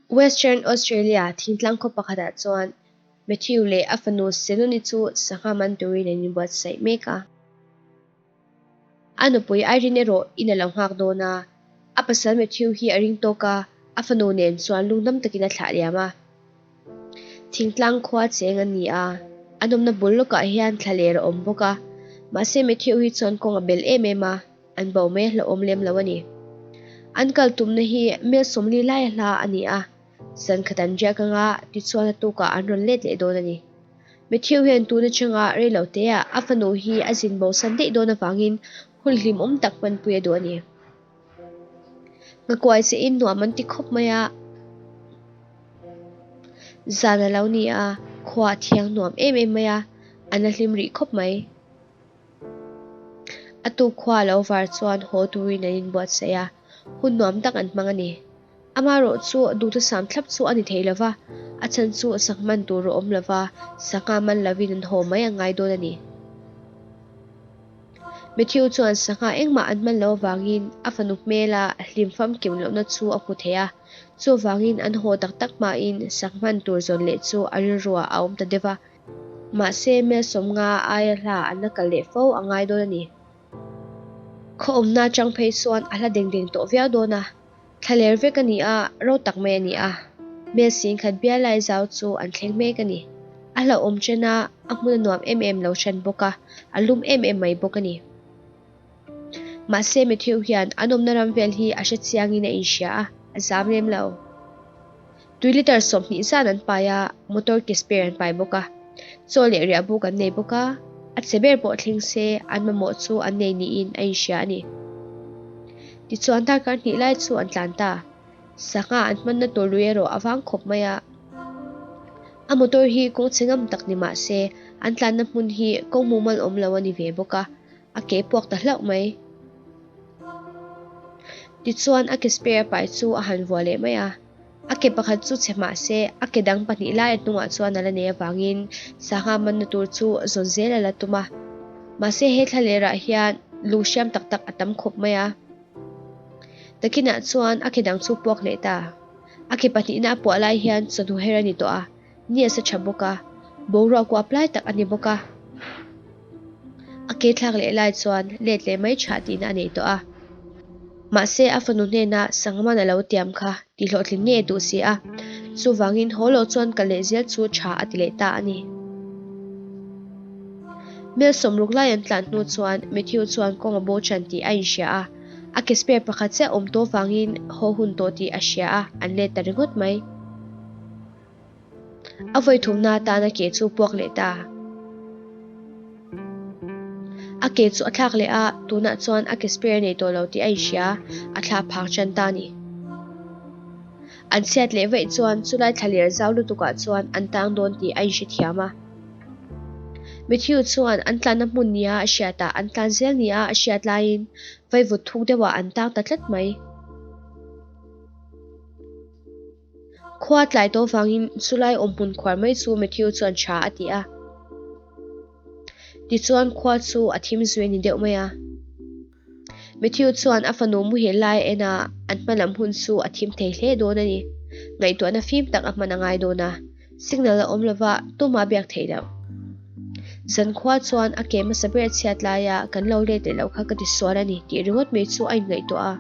Western Australia thingtlang khaw pakhatah chuan Matthew leh a fanu Seluni chu sangha man turin an inbuatsaih mek a. A nupui Irene erawh in a lo nghak dawn a, a pasal Matthew hi a ring tawk a, a fanu nen chuan lungdam takin a thlah liam a. Thingtlang khua cheng an ni a, an awmna bul lawkah hian thla ler a awm bawk a, mahse Matthew hi chuan kawng a bel em em a, An bo mai a hlauhawm lem lo a ni. An kal tumna hi mel 40 laia hla a ni a, zan khat an riak anga tichuan a tukah an rawn let leh dawn a ni. Matthew hian tun atanga rei lo teah a fanu hi a zin bosan daih dawn avangin hun hlimawm tak hmanpui a duh a ni. Nghakuai che in nuam an ti khawp mai a, zan a lo ni a, khua a thiang nuam em em mai a, an la hlim rih khawp mai. A tuk khua lo var chuan haw turin an inbuatsaih a, hun nuam tak an hmang a ni. Amaherawh chu duhthusam thlap chu a ni thei lo va, a chhan chu sangman tur a awm lo va, sangha man lovin an haw mai a ngai dawn a ni. Matthew chuan sangha engmah an hman loh avangin a fanu hmela hlim famkim lohna chu a hmu thei a, chuvangin an haw tak tak hmain sangman tur zawn leh chu a rilruah a awm ta deuh va. Mahse, mel 50 aia hla an la kal leh fo a ngai dawn a ni. Khaw awmna atang phei chuan a hla deng deng tawh viau dawn a, thla ler vek a ni a, ro tak mai a ni a. Mel 10,000 bial lai zau chu an thleng mek a ni. A hlauhawm chen a, a hmun a nuam em em lo hran bawk a, a lum em em mai bawk a ni. Mahse, Matthew hian an awmna ram vel hi a hre chiangin a inhria a, a zam lem lo. Tui litre 20 zan an pai a, motor ke spare an pai bawk a. Chaw leh riah buk an nei bawk a, a che ber pawh thleng se an mamawh chu an nei niin a inhria a ni. Tichuan darkar hnih lai chu an tlan ta. Sangha an hmanna tur lui erawh a vang khawp mai a. A motor hi kawng chhe ngam tak ni mah se an tlanna hmun hi kawng mumal awm lo a ni ve bawk a, a ke puak ta hlauh mai. Tichuan a ke spare pai chu a han vuah leh mai a, a ke pakhat chu chhe mah se a ke dang pahnih lai a hnungah chuan a la nei avangin sangha manna tur chu zawn zel a la tum a. Mahse he thla lerah hian lung hriam tak tak a tam khawp mai a. Takinah chuan a ke dang chu puak leh ta. A ke pahnihna a puah lai hian chawhnu her a ni tawh a. Ni a sa tha bawk a, boruak uap lai tak a ni bawk a. A ke thlak leh lai chuan let leh mai tha tihna a nei tawh a. Mahse a fanu hnena Sangman a lo tiam kha tih hlawhtling ngei a duh si a, chuvangin haw lo chuan kal leh zel chu tha a ti leh ta a ni. Mel 60 lai an tlan hnu chuan Matthew chuan kawng a bo chan tih a inhria a, a ke spare pakhat chiah awm tawh vangin haw hun tawh tih a hria a, an let ta ringawt mai. A vawi thumna atan a ke chu puak leh ta. A ke chu a thlak leh a, tunah chuan a ke spare nei tawh lo tih a inhria, a thla phang tan ta a ni. An chhiat leh vaih chuan chulai thla ler zau lutukah chuan an tang dawn tih a inhrethiam a. Matthew chuan an tlanna hmun nia a hriatah an tlan zel nia a hriat laiin vaivut thuk deuhah an tang ta tlat mai. Khua tlai tawh vangin chulai awmhmun khuar mai chu Matthew chuan tha a ti a. Tichuan khua chu a thim zui a ni deuh mai a. Matthew chuan a fanu muhil lai a en a, an hma lam hun chu a thim thei hle dawn a ni. Ngaihtuahna fim tak a hman a ngai dawn a, signal a awm lova tumah biak theih loh. Zankhua chuan a ke hmasa ber chhiat laia kan lo let leh loh kha ka tisual a ni tih ringawt mai chu a inngaihtuah a.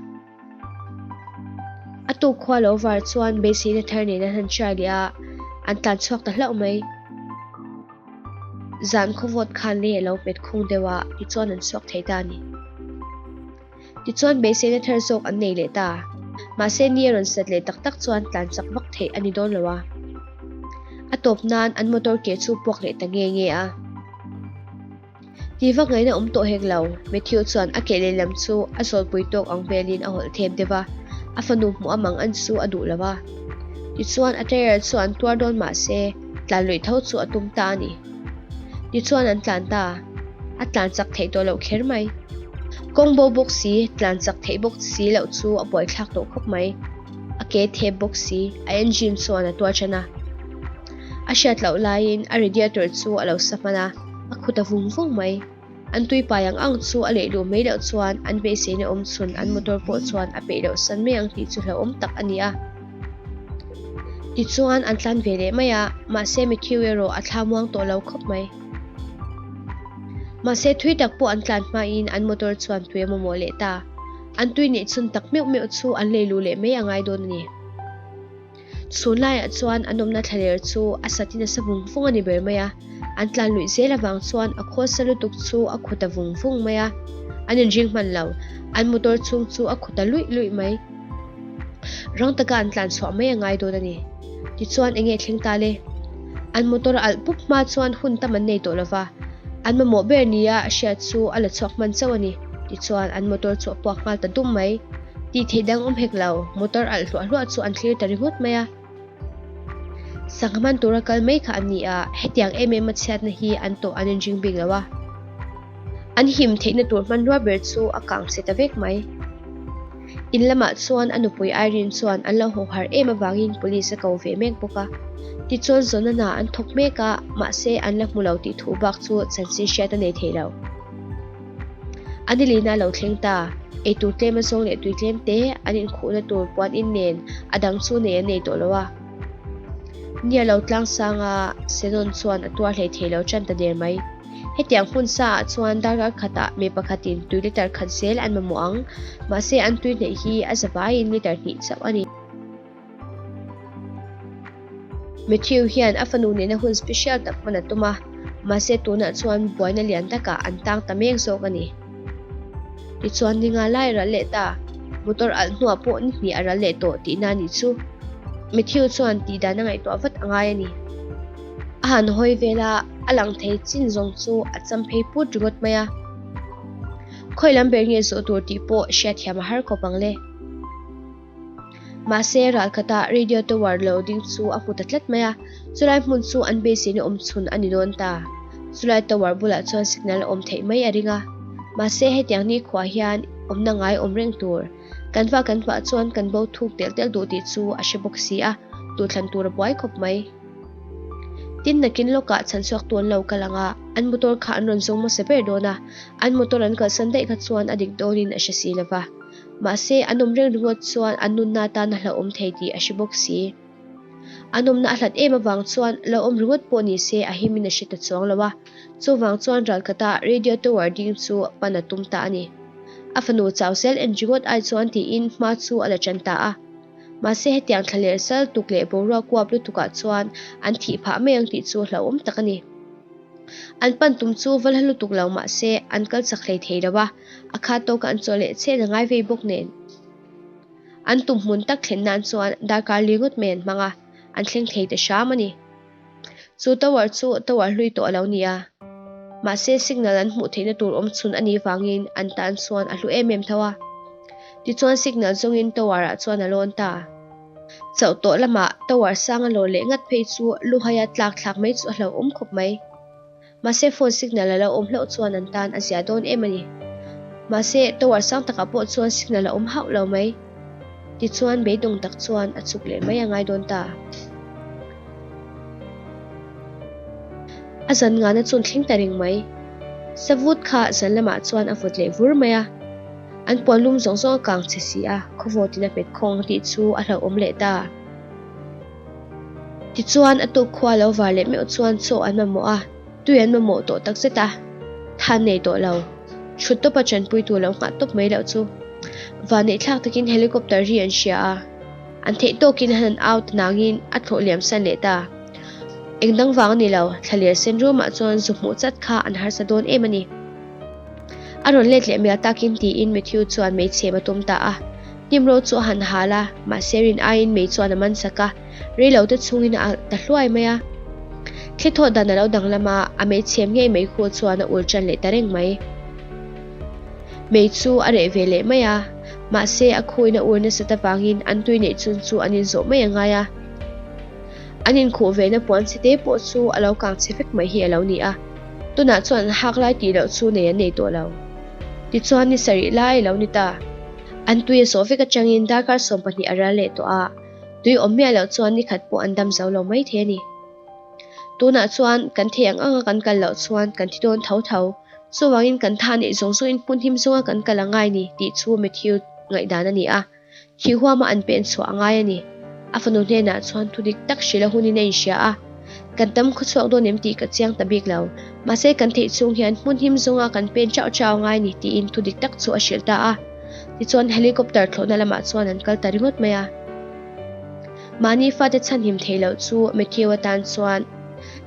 A tuk khua lo var chuan beiseina thar nen an han hria leh a, an tlan chhuak ta hlauh mai. Zan khawvawt khan lei a lo hmet khung deuh a, tichuan an chhuak thei ta a ni. Tichuan beiseina thar zawk an nei leh ta. Mahse ni a rawn sat leh tak tak chuan tlan chak vak theih a ni dawn lo a. A tawp nan an motor ke chu puak leh ta nge nge a. Ti vak ngaihna awm tawh hek lo, Matthew chuan a keh lehlam chu a zawlpui tawk ang velin a hawlh thep deuh a, a fanu hmuh a mang an chu a duh lo a. Tichuan a tyre chu an tuar dawn mah se, tlan luih tho chu a tum ta a ni. Tichuan an tlan ta, a tlan chak theih tawh loh kher mai. Kawng bo bawk si, tlan chak theih bawk si loh chu a buaithlak tawh khawp mai. A ke thep bawk si, a engine chuan a tuar tan a. A hriat loh laiin a radiator chu a lo sa hman a, a khu ta vung vung mai. An tui pai ang ang chu a leh luh mai loh chuan an beiseina awm chhun an motor pawh chuan a peih loh san mai ang tih chu hlauhawm tak a ni a. Tichuan an tlan ve leh mai a, mahse Matthew erawh a thla muang tawh lo khawp mai. Mahse thui tak pawh an tlan hmain an motor chuan tui a mamawh leh ta. An tui neih chhun tak meuh meuh chu an lei luh leh mai a ngai dawn a ni. Chhun laiah chuan an awmna thlaler chu a satin a sa vung vung a ni ber mai a, an tlan luih zel avang chuan a khawl sa lutuk chu a khu ta vung vung mai a, an inring hman lo, an motor chhung chu a khu ta luih luih mai. Rang taka an tlan chhuah mai a ngai dawn a ni. Tichuan enge thleng ta le? An motor a alh pup hma chuan hun tam an nei tawh lo va, an mamawh ber nia a hriat chu a la chhuak hman chauh a ni. Tichuan an motor chu a puak nghal ta dum mai. Tih theih dang awm hek lo, motor alh hluah hluah chu an thlir ta ringawt mai a. Sangha man tura kal mai kha an ni a, hetiang em em a chhiatna hi an tawh an inring bik lo a. An him theihna tur hmanrua ber chu a kang chhe ta vek mai. In lamah chuan a nupui Irene chuan an lo haw harh em avangin police a ko ve mek bawk a. Tichuan zawn a hna an thawk mek a, mahse an la hmu lo tih thu bak chu chanchin hriat a nei thei lo. A nilina a lo thleng ta, eitur tlem a zawng leh tui tlem te an inkhuhna tur puan in nen a dang chu nei an nei tawh lo a. Ni a lo tlang sang a, Senon chuan a tuar hlei thei lo tan ta der mai. Hetiang hmun sa ah chuan darkar khatah mi pakhatin tui litre khat zel an mamawh ang, mahse an tui hneih hi a za vaiin litre hnih chauh a ni. Matthew hian a fanu nena hun special tak hman a tum a, mahse tunah chuan buaina lian takah an tang ta mek zawk a ni. Tichuan ni nga lai a ral leh ta, motor alh hnuah pawh ni hnih a ral leh tawh tihna a nih chu. Matthew chuan tihdan a ngaihtuah vat a ngai a ni. A han hawi vel a, a lang thei chin zawng chu a cham phei put ringawt mai a. Khawi lam ber nge zawh tur tih pawh hriatthiam a har khawp ang le. Mahse, ralkhata radio tower lo ding chu a hmu ta tlat mai a, chulai hmun chu an beiseina awm chhun a ni dawn ta. Chulai tower bulah chuan signal a awm theih mai a ring a. Mahse, hetiang nikhua hian awmna ngai awm reng tur. Kan va kan vah chuan kan bo thuk telh telh duh tih chu a hre bawk si a, duhthlan tur a buai khawp mai. Tin, nakin lawkah chhanchhuak tu an lo kal ang a, an motor kha an rawn zawng hmasa ber dawn a, an motor an kalsan daih kha chuan a dik dawnin a hre si lo va. Mahse, an awm reng ringawt chuan an nunna atan a hlauhawm thei tih a hre bawk si. An awmna a hlat em avang chuan lo awm ringawt pawh ni se a himin a hre ta chuang lo a, chuvang chuan ralkhata radio tower ding chu pan a tum ta a ni. A fanu chau zel en ringawt ai chuan tiin hma chu a la tan ta a. Mahse, hetiang thla leh sal tuk leh boruak kuap lutukah chuan an thih phah mai ang tih chu hlauhawm tak a ni. An pan tum chu va hla lutuk lo mahse an kal chak hlei thei lo a, a khat tawka an chawlh leh chen a ngai vei bawk nen. An tum hmun tak thlen nan chuan darkar li ngawt mai an hmang a, an thleng thei ta hram a ni. Chu tower chu tower hlui tawh a lo ni a, mahse signal an hmuh theihna tur awm chhun a nih vangin an tan chuan a hlu em em tho a. Tichuan signal zawngin tower ah chuan a lawn ta. Chauh tawh lamah tower sang a lawr leh ngat phei chu luhaia tlak thlak mai chu a hlauhawm khawp mai. Mahse phone signal a lo awm hlauh chuan an tan a zia dawn em a ni. Mahse tower sang takah pawh chuan signal a awm hauh lo mai. Tichuan beidawng tak chuan a chhuk leh mai a ngai dawn ta. A zan ngana chun thleng ta reng mai. Savut kha zan lamah chuan a vawt leh vur mai a. An puan lum zawng zawng a kang che si a, khawvawtin a hmet khawng tih chu a hlauhawm leh ta. Tichuan a tuk khua lo var leh meuh chuan chaw an mamawh a, tui an mamawh tawh takzet a, than nei tawh lo. Thut tawpa tanpuitu lo nghah tawp mai loh chu. Vanneihthlak takin helicopter ri an hria a, an theih tawkin an han au ta nangin a thlawh liam san leh ta. Eng dang vang a ni lo, thlaler sen ruamah chuan zu hmuh chat kha an harsa dawn em a ni. A rawn let leh mial takin tiin Matthew chuan mei chhem a tum ta a. Hnim ro chu a han hal a, mahse rin aiin mei chuan a man sak a, rei lo te chhungin a alh ta hluai mai a. Thli thawh dan a lo danglam a, a mei chhem ngei mei khu chuan a ul tan leh ta reng mai. Mei chu a reh ve leh mai a, mahse a khuin a ur nasat avangin an tui neih chhun chu an inzawh mai a ngai a. An inkhuh vena puan chhe te pawh chu a lo kang chhe vek mai hi a lo ni a. Tunah chuan an hak lai tih loh chu nei an nei tawh lo. Tichuan ni sarih lai a lo ni ta. An tui a zawh vek atangin darkar 12 a ral leh tawh a, tui awm miah loh chuan ni khat pawh an dam zo lo mai thei a ni. Tunah chuan kan thei ang anga kan kal loh chuan kan thi dawn tho tho. Chuvangin kan tha neih zawng zawngin hmun him zawnga kan kal a ngai ni tih chu Matthew ngaihdan a ni a. Thih huama an pen chhuah a ngai a ni. A fanu hnenah chuan thu dik tak hrilh a hunin a inhria a, Kan tam khawchhuak dawn em tih ka chiang ta bik lo. Mahse kan theih chhung hian hmun him zawnga kan pen chauh chauh a ngai ni tiin thu dik tak chu a hrilh ta a. Tichuan helicopter thlawhna lamah chuan an kal ta ringawt mai a. Mahni fate chhanhim theih loh chu Matthew atan chuan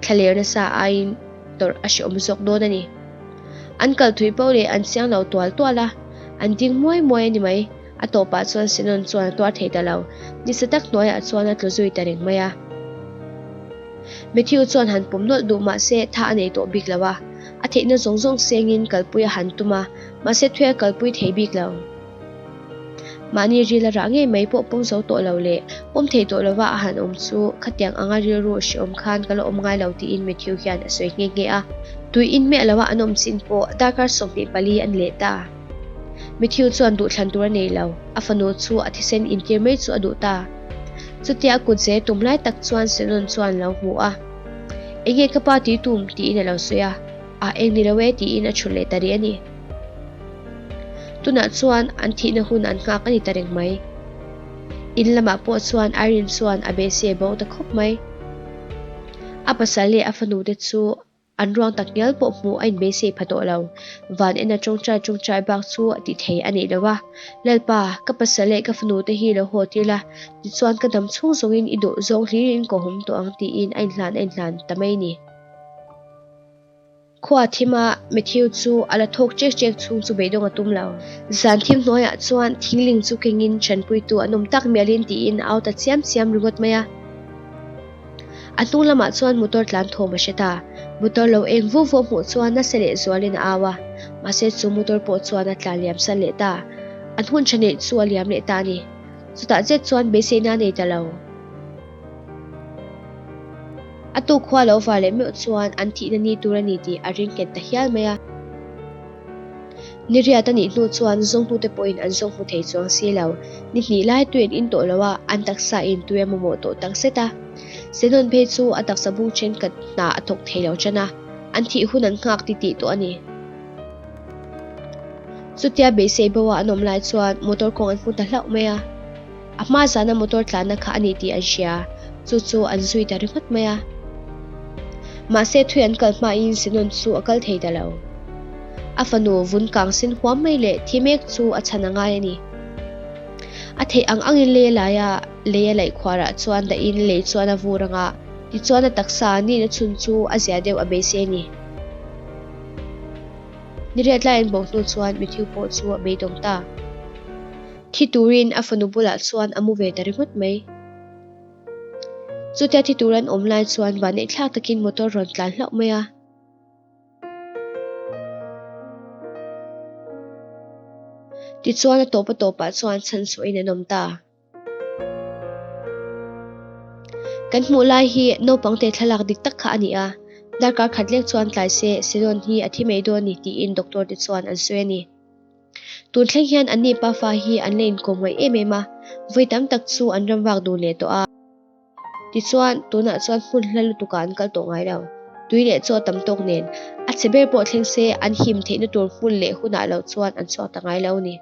thlaler nasa aiin tawrh a hrehawm zawk dawn a ni. An kal thui poh leh an chiang lo tual tual a, an ding muai muai a ni mai. A tawpah chuan Senon chuan a tuar thei ta lo. Nisa tak hnuaiah chuan a tlu zui ta reng mai a. Matthew chuan han pawm nawlh duh mahse tha a nei tawh bik lo a. A theihna zawng zawng sengin kalpui a han tum a, mahse thui a kalpui thei bik lo. Mahni ril a rah ngei mai pawh pawm zo tawh lo leh pawm thei tawh lova a han awm chu khatiang anga rilru hrehawm khan ka la awm ngai lo tiin Matthew hian a sawi nghe nghe a. Tui in miah loa an awm chin pawh darkar 24 a ni leh ta. Matthew chuan duhthlan tur a nei lo, a fanu chu a thisen intir mai chu a duh ta. Chutia a kut ze tum lai tak chuan Senon chuan lo hmu a. Enge ka pa tih tum? tiin a lo sawi a. Ah eng ni lo e tiin a chhun leh ta rih a ni. Tunah chuan an thihna hun an nghak a ni ta reng mai. In lamah pawh chuan Irene chuan a beisei a bo ta khawp mai. A pasal leh a fanu te chu an ruang tak ngial pawh hmuh a inbeisei pha tawh lo. Van ena tawngtai tawngtai bak chu tih thei a nih lo a. Lalpa, ka pasal leh ka fanu te hi lo haw tir la, tichuan ka dam chhung zawngin i duh zawng hlirin ka hawm tawh ang tiin a inhlan a inhlan ta mai ni. Khua thima Matthew chu a la thawk chek chek chhung chu beidawng a tum lo. Zan thim hnuaiah chuan thingling chu kengin ṭanpuitu an awm tak mialin tiin a au ta chiam chiam ringawt mai a. A hnung lamah chuan motor tlan thawm a hre ta. Motor lo eng vu vu hmuh chuan nasa leh zualin a au a, mahse chu motor pawh chuan a tlan liam san leh ta. An hun ṭha neih chu a liam leh ta a ni. Chutah zet chuan beiseina a nei ta lo. A tuk khua lo var leh meuh chuan an thihna ni tur a ni tih a ring nghet ta hial mai a. Ni riat a nih hnu chuan zawngtute pawhin an zawng hmu thei chuang si lo. Ni hnih lai tui an in tawh lo a, an taksa in tui a mamawh tawh tak zet a. Senawn phei chu a taksa bung thenkhat hna a thawk thei lo tan a, an thih hun an nghak ti tih tawh a ni. Chutia beisei bo a an awm lai chuan motor kawng an hmu ta hlauh mai a. A hma zana motor tlanna kha a ni tih an hria, chu chu an zui ta ringawt mai a. Mahse thui an kal hmain Senon chu a kal thei ta lo. A fanu vun kang sen huam mai leh thi mek chu a chhan a ngai a ni. A theih ang angin lei a lai a, lei a laih khuarah chuan dahin lei chuan a vur anga, tichuan a taksa nihna chhun chu a zia deuh a beisei a ni. Niriat lai an bo hnu chuan Matthew pawh chu a beidawng ta. Thi turin a fanu bulah chuan a mu ve ta ringawt mai. Chutia thi tur an awm lai chuan vanneih thlak takin motor rawn tlan hlauh mai a. Tichuan a tawp a tawpah chuan chhanchhuahin an awm ta. Kan hmuh lai hi naupang te thlalak dik tak kha a ni a, darkar khat lek chuan tlai se Senon hi a thi mai dawn ni tiin doctor te chuan an sawi a ni. Tun thleng hian anni pafa hi an la inkawm ngaih em em a, vawi tam tak chu an ram vak dun leh tawh a. Tichuan, tunah chuan hmun hla lutukah an kal tawh ngai lo. Tui leh chaw tam tawk nen, a chhe ber pawh thleng se an him theihna tur hmun leh hunah lo chuan an chhuak ta ngai lo a ni.